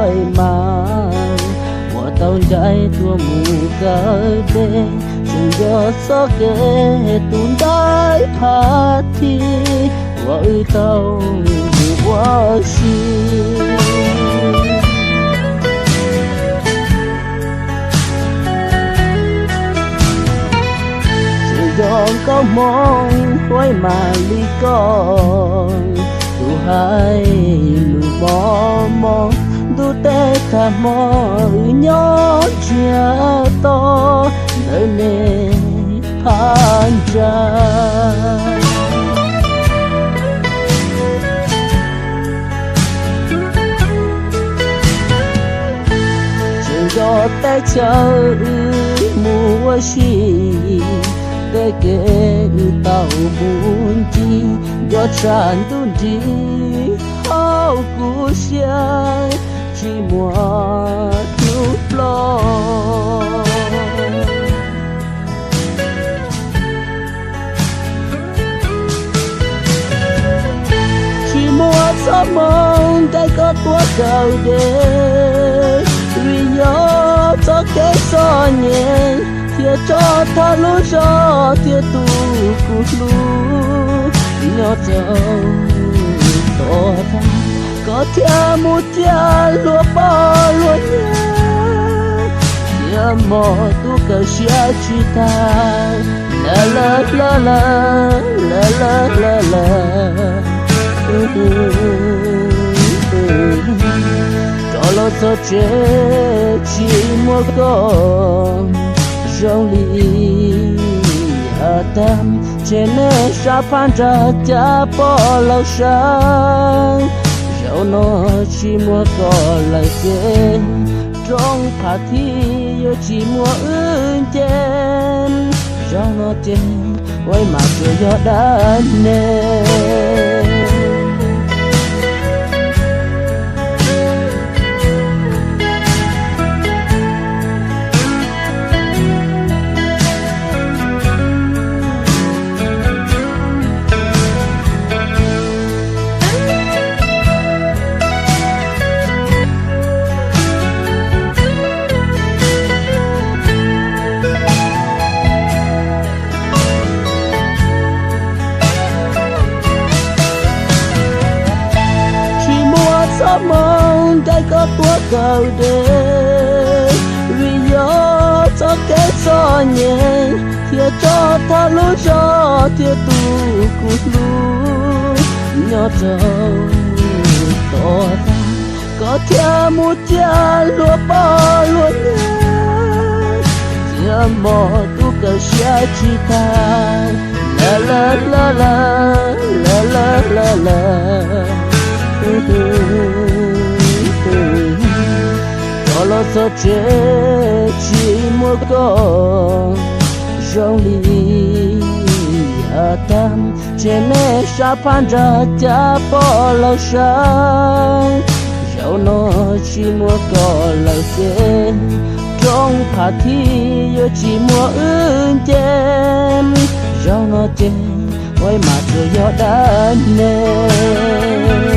Ntxhais mas uas tau ncaim tuaj mus kawm dej, tseem yog txoj kev tus ntawd phav thib uas wb tau mus ua si. Tseem yog nkauj Hmoob Huaib Mab li koj, tus hais lus mos mos, ntuj teb tag hmo wb nyob ntsiag to ntawm nej phab ntsa. Tseem yog teb chaws wb mus ua si, tej kev wb tau mus ncig, nco tshaj ntuj nrig hauv kuv siab tsis muaj hnub ploj. Tsis muaj txoj hmoo ncaim koj tuaj kawm dej, vim yog txoj kev txom nyem thiaj tso thawj lub zog thiab tus kuv hlub nyob rau tom tag, koj thiaj mus cia luag pog luag yawg, thiaj mob tus kawm siab tsis tag. La la la la, la la la la. Rov los txog tsev tsis muaj koj zoo li yav tag, ntshe nej sab phab ntsa cas pom lawm sav. Zaum no tsis muaj koj lawm ces roob Phav Thib yuav tsis muaj wb nce. Zaum no ces Huaib Mab tsuas yog dab neeg. Tsis muaj txoj hmoo ncaim koj tuaj kawm dej, vim yog txoj kev txom nyem thiaj tso thawj lub zog thiab tus kuv hlub nyob rau tom tag, koj thiaj mus cia luag pog luag yawg, thiaj mob tus kawm siab tsis tag. La la la la, la la la la. Rov los txog tsev tsis muaj koj zoo li yav tag, ntshe nej sab phab ntsa cas pom lawm sav. Zaum no tsis muaj koj lawm ces roob Phav Thib yuav tsis muaj wb nce. Zaum no ces Huaib Mab tsuas yog dab neeg.